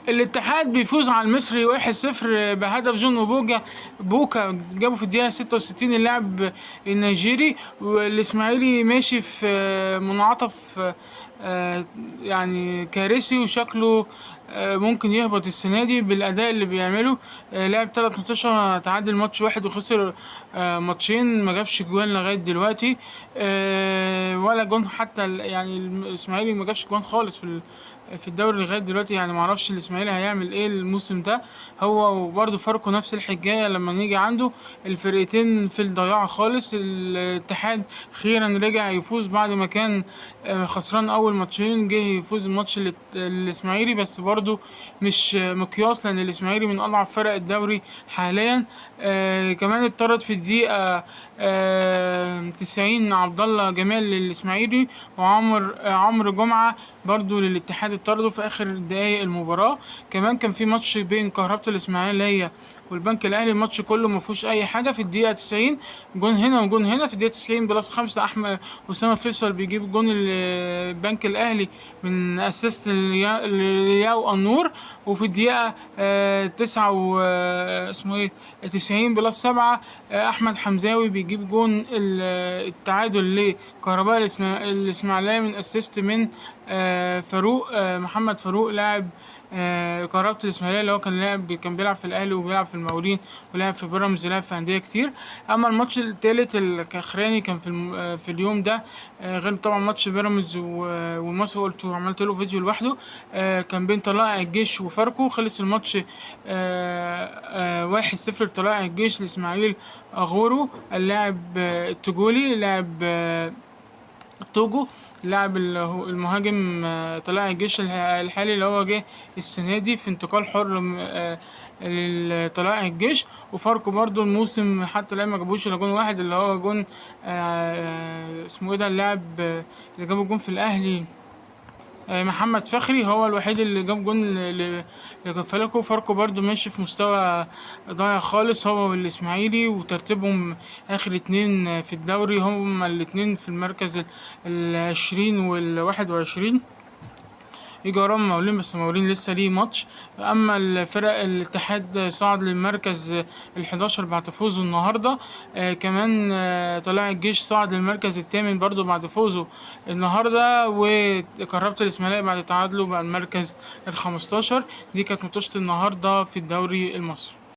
الاتحاد بيفوز على المصري 1-0 بهدف جون وبوجا بوكا، جابه في الدقيقة 66 اللاعب النيجيري. والاسماعيلي ماشي في منعطف يعني كارثي، وشكله ممكن يهبط السنة دي بالأداء اللي بيعمله. لعب 3 ماتشات، تعادل ماتش واحد وخسر ماتشين، ما جابش جوان لغاية دلوقتي، ولا جون حتى. يعني الإسماعيلي ما جابش جوان خالص في الدوري لغاية دلوقتي. يعني معرفش الإسماعيلي هيعمل إيه الموسم ده، هو وبرضه فاركو نفس الحكاية لما نيجي عنده. الفرقتين في الضياع خالص. الاتحاد خيرا رجع يفوز بعد ما كان خسران أول ماتشين، جه يفوز الماتش الإسماعيلي، بس برضه مش مقياس لأن الإسماعيلي من أضعف فرق الدوري حاليا. كمان اتطرد في الدقيقة 90 عبد الله جمال للإسماعيلي، وعمر عمرو جمعة برضو للاتحاد اتطردوا في آخر دقايق المباراة. كمان كان في ماتش بين كهربة الإسماعيلية والبنك الأهلي، الماتش كله ما فيهوش أي حاجة. في الدقيقة 90 جون هنا وجون هنا. في الدقيقة 90 plus 5 أحمد أسامة فيصل بيجيب جون البنك الأهلي من assist لياو النور. وفي الدقيقة تسعة و، اسمه إيه، 90 plus 7، أحمد حمزاوي بيجيب جون التعادل لكهرباء الإسماعيلية من assist من فاروق، محمد فاروق لاعب كهرباء الإسماعيلية، اللي هو كان بيلعب في الأهلي وبيلعب في المقاولين ولعب في بيراميدز ولعب في أندية كتير. أما الماتش التالت الأخراني كان في اليوم ده، غير طبعا ماتش بيراميدز والمصري قلت وعملت له فيديو لوحده، كان بين طلائع الجيش وفاركو. خلص الماتش 1-0 لطلائع الجيش لإسماعيل أغورو اللاعب التوجولي، لاعب توجو، لاعب المهاجم طلائع الجيش الحالي اللي هو جه السنة دي في انتقال حر لطلائع الجيش. وفاركو برضو الموسم حتى الآن ما جابوش إلا جون واحد، اللي هو جون اسمه إيه ده اللاعب، اللي جاب الجون في الأهلي، محمد فخري، هو الوحيد اللي جاب جون لفاركو. فاركو برضو ماشي في مستوى ضايع خالص هو والإسماعيلي، وترتيبهم آخر 2 في الدوري، هما الاتنين في المركز العشرين والواحد وعشرين. يجي وراهم مقاولين، بس مقاولين لسه ليه ماتش. أما الفرق الاتحاد صعد للمركز الحداشر بعد فوزه النهارده، كمان، طلائع الجيش صعد للمركز 8 برضو بعد فوزه النهارده، وكهربة الإسماعيلية بعد تعادله بقى المركز ال15. دي كانت ماتشات النهارده في الدوري المصري.